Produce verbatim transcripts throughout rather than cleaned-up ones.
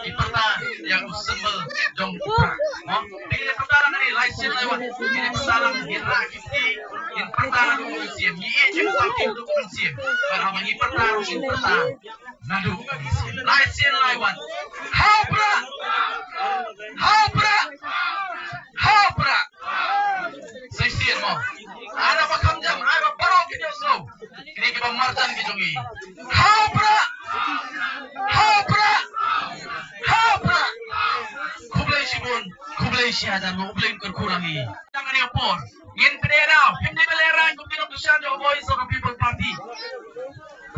Ki pyrta ïa u symbol jong u prah. Mo, ki pyrta lang ni, lai sien lai wan. Ki pyrta lang ni, ra ki ti, ki pyrta lang ni sien. Ni e jing pa ki duk ni sien. Para ma ni pyrta lang ni pyrta. Naduh ni sien. Lai sien lai wan. Ha u prah. Ha u prah. Ha u prah. Sa shisien mo. Ana ba kham jam, ai ba baroh ki ïohsngew. Kine kiba marjan ki jong ngi. Ha u prah. Ha u prah. Ha u prah. Khublei shibun, khublei shihajar mo, U Blei un kyrkhu ïa ngi. Tang kane ka por ngin pyneh daw, hynrei ba lehrain kum ki nongkyrshan jong ka Voice of the People Party.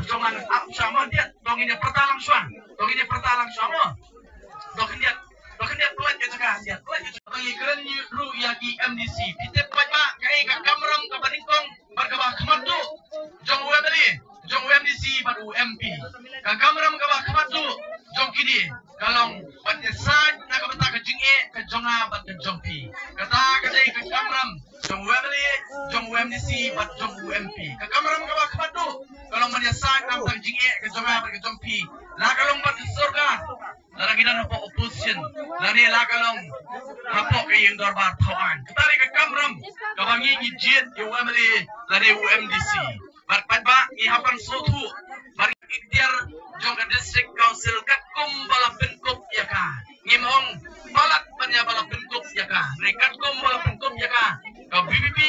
Jong ngan ap sha mo, ïa, to ngin ïa pyrta lang shuwa. To ngin ïa pyrta lang shuwa mo. To khyndiat, to khyndiat, pynlait ka jaka, ïa, pynlait ka jaka. Ngi kren ruh ïa ki M D C. Phi tip paidbah, kaei ka kamram kaba nyngkong bad kaba khmat duh jong u M L A, jong u M D C bad u M P. Ka kamram kaba khmat duh jong kine ka long ban ïasaid na ka bynta ka jingeh ka jong nga bad ka jong phi. Kata ka dei ka kamram jong u M L A, jong u M D C bad jong u M P. Ka kamram kaba khmat duh ka long ban ïasaid na ka bynta ka jingeh ka jong nga bad ka jong phi. La ka long bad ka sorkar, lada ki don hapoh opposition, lane la ka long hapoh ka ïing dorbar thaw aiñ. Kata dei ka kamram kaba ngi ngi jied ïa u M L A lane u M D C. Bad paidbah ngi hap ban sngewthuh ba ka iktiar jong ka District Council katkum ba la pynkup ïa ka. Ngim ong palat ban ïa ba la pynkup ïa ka. Hynrei katkum ba la pynkup ïa ka, ka V P P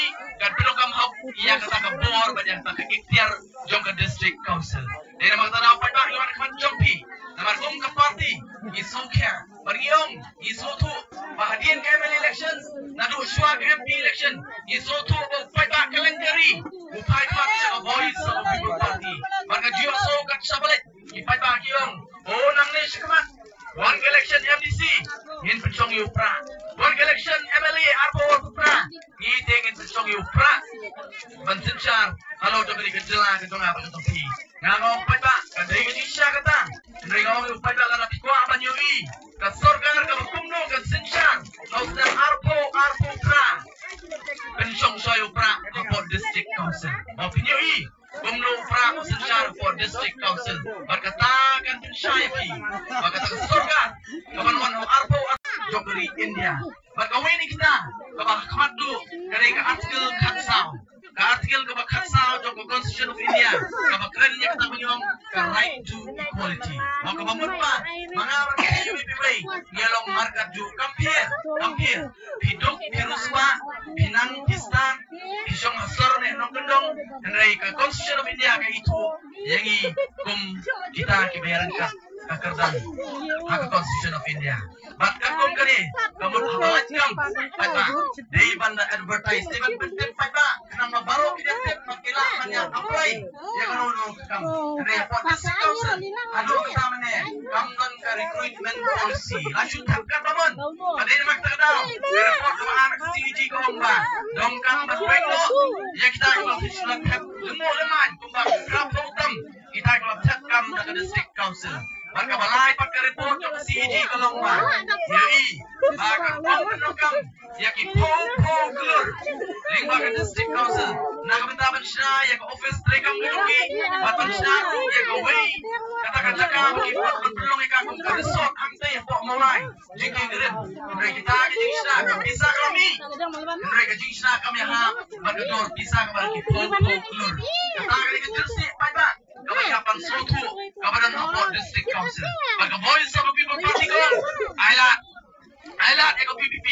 kan pyndonkam hok ïa kata ka bor bad ïa kata ka iktiar jong ka District Council. Dei namar kata daw paidbah ngi wan khmat jong phi. Namar kum ka party ngi sngewkhia bad ngi ong, ngi sngewthuh ba hadien ka M L A election, naduh shuwa ka M P election, ngi sngewthuh ba u paidbah ka leng ka ri u phai khmat sha ka Voice of the People Party. Bad ka jingïohsngew kat shaba leit, ki paidbah ki ong, o nangne shakhmat, wan ka election M D C, ngin pynshong ïa u prah. Wan ka election M L A arphew arphew phra, ngi te ngin pynshong ïa u prah ban synshar halor jong kane ka jylla ka jong nga bad ka jong phi. Nga ong paidbah, ka dei ka jingshisha kata. Hynrei nga ong ïa u paidbah, lada phi kwah ban ïohi ka sorkar kaba kumno kan synshar ha u snem arphew arphew phra, pynshong shuwa ïa u prah hapoh District Council. Ba phin ïohi kumno u prah u synshar hapoh District Council. Bad kata kan pynshai ïa phi ba kata ka sorkar kaban wan ha u arphew arphew jong ka ri India. Bad kawei na kita kaba khmat duh ka dei ka Article khatsaw. Ka Article kaba khatsaw jong ka Constitution of India kaba kren ïa kata ba ngi ong ka right to equality. Mo, kaba mut ba ma nga bad phi, phi, phi, phi ngi long markatduh, kam pher, kam pher. Phi duk, phi riewspah, phi nang, phi stad, phi shong ha sor ne nongkyndong, hynrei ka Constitution of India ka ithuh ïa ngi kum kita kiba ïaryngkat ka kyrdan ha ka Constitution of India. Bad katkum kane, ka mut haba lait kam, paidbah, dei ban da advertise, dei ban pyntip paidbah, khnang ba baroh ki dei tip ba ki lah ban ïa apply ïa kano kano ka kam. Hynrei hapoh District Council haduh mynta mynne kam don ka recruitment policy. La shu thep katba mon. Ka dei namar kata ka daw ka report kaba ar ka C A G ka ong ba donkam ban pynlong ïa kita kiba la shu la thep lyngngoh lyngngoh kumba ka pynlong tam. Kita kiba la thep kam da ka District Council. Bad kaba lai pat ka report jong ka C A G ka long ba ngi ïohi ba ka kong pyndonkam ïa ki phew phew klur lyngba ka District Council na ka bynta ban shna ïa ka office treikam ka jong ki, bad ban shna ruh ïa kawei kata ka jaka ba ki kwah ban pynlong ïa ka kum ka resort hangtei hapoh Mawlai. Jingkieng rim. Hynrei kita ka jingshna ka pisa ka la mih. Hynrei ka jingshna kam ïahap bad ka dor pisa kaba ki phew phew klur. Kata ka dei ka jingshna paidbah kaba ïa ban sngewthuh kaba don hapoh District Council. Bad ka Voice of the People Party ka ong, ai lad, ai lad ïa ka V P P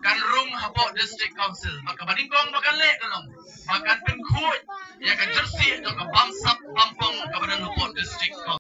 kan rung hapoh District Council. Bad kaba nyngkong ba kan leh ka long ba kan pynkhuid ïa ka jersey jong ka bamsap bampong kaba don hapoh District Council.